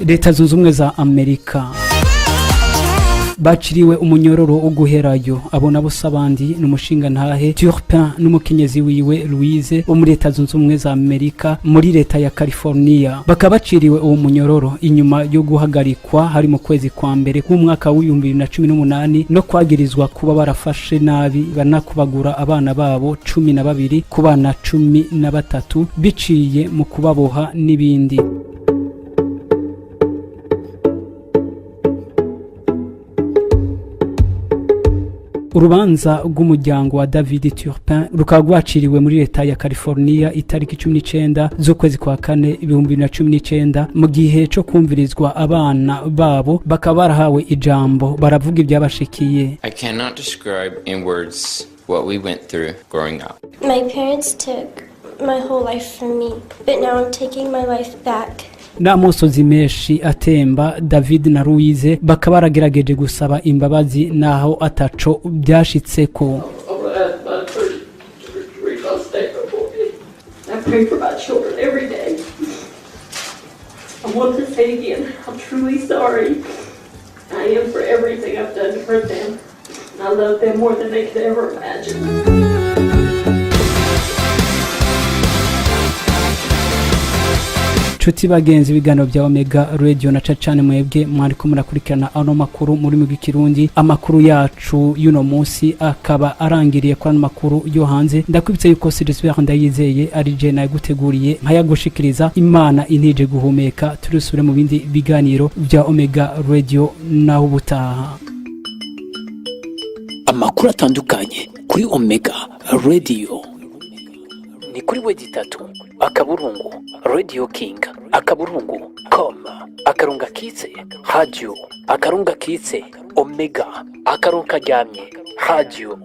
Leta Zunze Ubumwe za Amerika. Baciriwe umunyororo wo guherayo. Abo nabo si abandi, ni umushingantahe Turpin n'umukenyezi wiwe Louise wo muri Leta Zunze Ubumwe za Amerika, muri leta ya California. Bakaba baciriwe uwo munyororo inyuma yo guhagarikwa hari mu kwezi kwa mbere k'umwaka w'2018 no kwagirizwa kuba barafashe nabi banakubagura abana babo 12 ku bana 13, biciye mu kubaboha n'ibindi. Urubanza rw'umuryango wa David Turpin rukaba rwaciriwe muri leta ya California itariki 19 z'ukwezi kwa kane 2019. Mu gihe co kumvirizwa abana babo, bakaba barahawe ijambo, baravuga ibyabashikiye. I cannot describe in words what we went through growing up. My parents took my whole life from me, but now I'm taking my life back. N'amosozi menshi atemba, David na Louise bakaba baragerageje gusaba imbabazi, naho ataco byashitseko. I want to ask my attorney to read my statement for me. I pray for my children every day. I want to say again, I'm truly sorry. I am for everything I've done to hurt them. I love them more than they could ever imagine. Nshuti bagenzi, ibiganiro bya Omega Radio na cane mwebwe mwariko murakurikirana ano makuru muri mu Kirundi, amakuru yacu y'uno munsi akaba arangiriye kuri ano makuru yo hanze. Ndakwibutsa yuko Sigisbert Ndayizeye ari je naguteguriye nkayagushikiriza. Imana intije guhumeka, turusubire mu bindi biganiro bya Omega Radio. Naho ubutaha. Amakuru atandukanye kuri Omega Radio ni kuri w3.radioking.com akarongo kitse radio akarongo kitse omega akarongo karyamye radio.